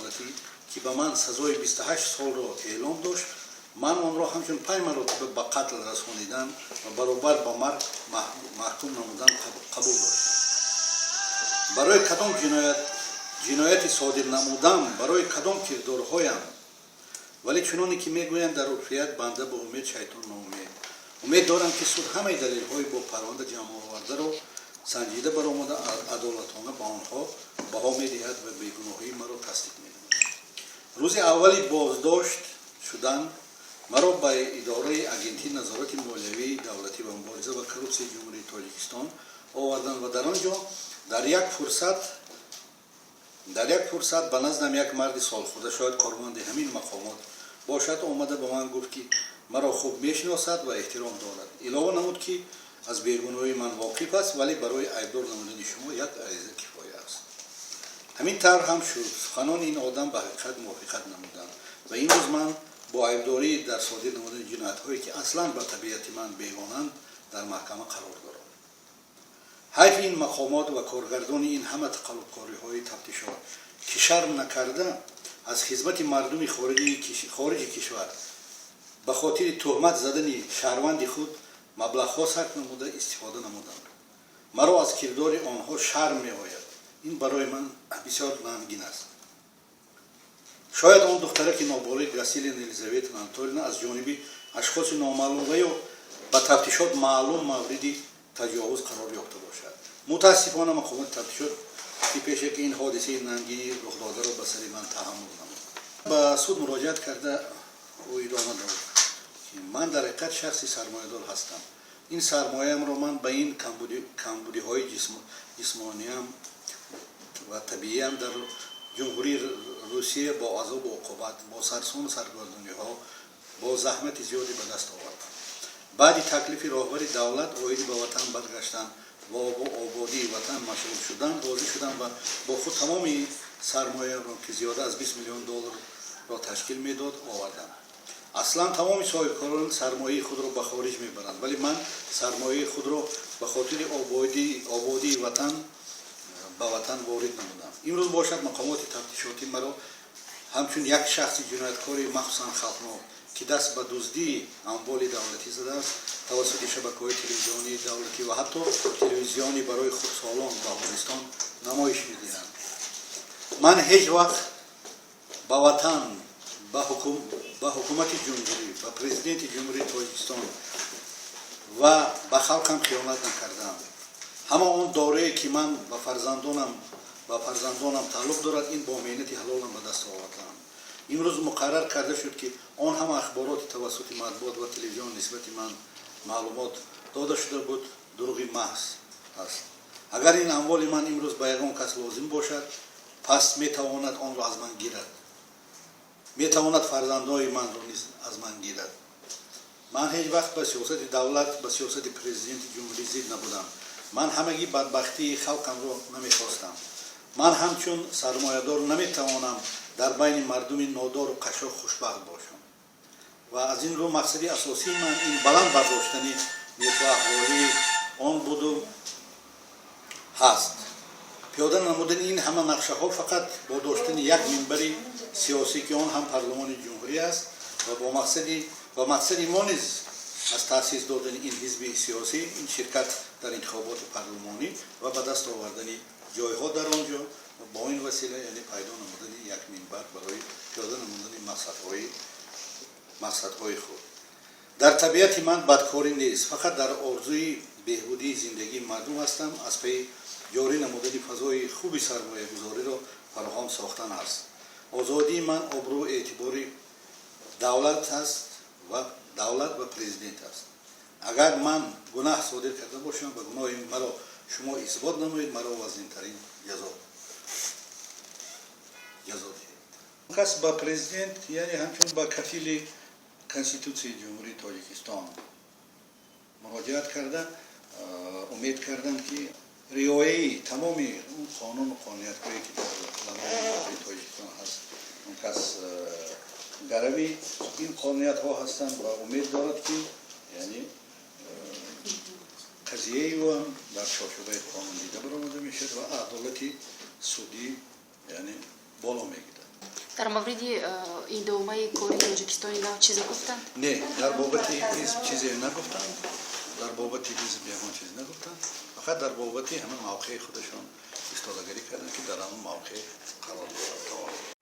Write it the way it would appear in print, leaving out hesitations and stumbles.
давлатӣ, ки ба ман сазои 28 солро эълом дошт, ман онро ҳамчун панҷ маротиба ба қатл расонидан ва баробар ба марг маҳкум намудан қабул доштам. Барои кадом ҷинояти содир намудам, барои кадом кирдорҳоям? Вале чуноне ки мегӯянд дар урфият, банда ба умед, шайтон ноумед. Умед дорам, ки суд ҳамаи далелҳои бо парванда ҷамъовардаро санҷида баромада, адолатона ба онҳо баҳо медиҳад ва бегуноҳии маро тасдиқ менамояд. Рӯзи аввали боздошт шудан маро ба идораи Агентии назорати молиявии давлатӣ ва мубориза ба коррупсияи Ҷумҳурии Тоҷикистон оварданд ва дар он ҷо дар як фурсат ба наздам як марди солхӯрда, шояд корманди ҳамин мақомот бошад, омада ба ман гуфт, ки маро хуб мешиносад ва эҳтиром дорад. Илова намуд, ки аз бегуноҳии ман воқиф аст, вале барои айбдор намудани шумо як ариза кифоя аст. Ҳамин тавр ҳам шуд. Суханони ин одам ба ҳақиқат мувофиқат намуданд ва имрӯз ман бо айбдорӣ дар содир намудани ҷиноятҳое, ки аслан ба табиати ман бегонанд, дар маҳкама қарор дорам. Ҳайфи ин мақомот ва коргардони ин ҳама тақаллубкориҳои тафтишот, ки шарм накарда аз хизмати мардуми хориҷи кишвар ба хотири туҳмат задани шаҳрванди худ маблағҳо сарф намуда, истифода намуданд. Маро аз кирдори онҳо шарм меояд. Ин барои ман бисёр нангин аст. Шояд он духтараки ноболиғ Гасилина Елизавета Анатольевна аз ҷониби ашхоси номаълум ва ё ба тафтишот маълум мавриди таҷовуз қарор ёфта бошад. Мутаассифона, мақомоти тафтишот ки пеше ки ин ҳодисаи нангини рухдодаро ба сари ман таҳаммул намуд. Ба суд муроҷиат карда, ӯ идома дод, ки ман дар ҳақиқат шахси сармоядор ҳастам. Ин сармояамро ман ба ин камбудиҳои ҷисмониам ва табииам дар Ҷумҳурии Русия бо азобу оқобат, бо сарсону саргардониҳо, бо заҳмати зиёде ба даст овардам. Баъди таклифи роҳбари давлат оиди ба ватан баргаштан ва ободии ватан машғул шудан розӣ шудам ва бо худ тамоми сармояамро, ки зиёда аз 20 миллион долларро ташкил медод, овардам. Аслан тамоми соҳибкорон сармояи худро ба хориҷ мебаранд, вале ман сармояи худро ба хотири ободии ватан ба ватан ворид намудам. Имрӯз бошад, мақомоти тафтишотӣ маро ҳамчун як шахси ҷинояткори, махсусан хавфнок, ки даст ба дуздии амволи давлатӣ задааст, тавассути шабакаҳои телевизионии давлатӣ ва ҳатто телевизиони барои хурдсолон Баҳористон намоиш медиҳанд. Ман ҳеҷ вақт ба ватан, ба ҳукумати ҷумҳурӣ, ба Президенти Ҷумҳурии Тоҷикистон ва ба халқам хиёнат накардам. Ҳама он дорое, ки ман ба фарзандонам тааллуқ дорад, ин бо меҳнати ҳалолам ба даст овардаам. Имрӯз муқаррар карда шуд, ки он ҳама ахбороти тавассути матбуот ва телевизион нисбати ман маълумот дода шуда буд, дурӯғи маҳз аст. Агар ин амволи ман имрӯз ба ягон кас лозим бошад, пас метавонад онро аз ман гирад, метавонад фарзандои манро низ аз ман гирад. Ман ҳеҷ вақт ба сиёсати давлат, ба сиёсати Президенти ҷумҳурӣ зид набудам. Ман ҳамагӣ бадбахтии халқамро намехостам. Ман ҳамчун сармоядор наметавонам дар байни мардуми нодору қашшоқ хушбахт бошам ва аз ин рӯ мақсади асосии ман ин баланд бардоштани некуаҳволии он буду ҳаст. Пиёда намудани ин ҳама нақшаҳо фақат бо доштани як минбари сиёсӣ, ки он ҳам парлумони ҷумҳурӣ аст, ва бо мақсади ва мақсади мо низ аз таъсис додани ин ҳизби сиёсӣ ин ширкат дар интихоботи парлумонӣ ва ба даст овардани ҷойҳо дар он ҷо ва бо ин васила, яъне пайдо намудани як минбар барои пиёда намудани мақсадҳои худ. Дар табиати ман бадкорӣ нест, фақат дар орзуи беҳбудии зиндагии мардум ҳастам, аз пайи ҷорӣ намудани фазои хуби сармоягузориро фароҳам сохтан аст. Озодии ман обрӯу эътибори давлат аст ва давлат ва президент аст. Агар ман гунаҳ содир карда бошам ва гуноҳи маро шумо исбот намоед, маро вазнинтарин ҷазо диҳед. Кас ба президент, яъне ҳамчун ба кафили Конститутсияи Ҷумҳурии Тоҷикистон муроҷиат карда, умед кардам, ки риояи тамоми он қонуну қонуниятҳое, ки дар қаламрави Ҷумҳурии Тоҷикистон ҳаст, он кас гарави ин қонуниятҳо ҳастанд ва умед дорад, ки яъне қазияи ӯ ҳам дар чорчӯбаи қонун дида баромада мешавад ва адолати судӣ, яъне, боло мегирад. Дар мавриди идомаи кори Тоҷикистони нав чизе гуфтанд? Не, дар бобати ҳизб чизе нагуфтанд, дар бобати ҳизб ягон чиз нагуфтанд, фақат дар бобати ҳамин мавқеи худашон истодагарӣ карданд, ки дар ҳамон мавқеъ қарор дорад.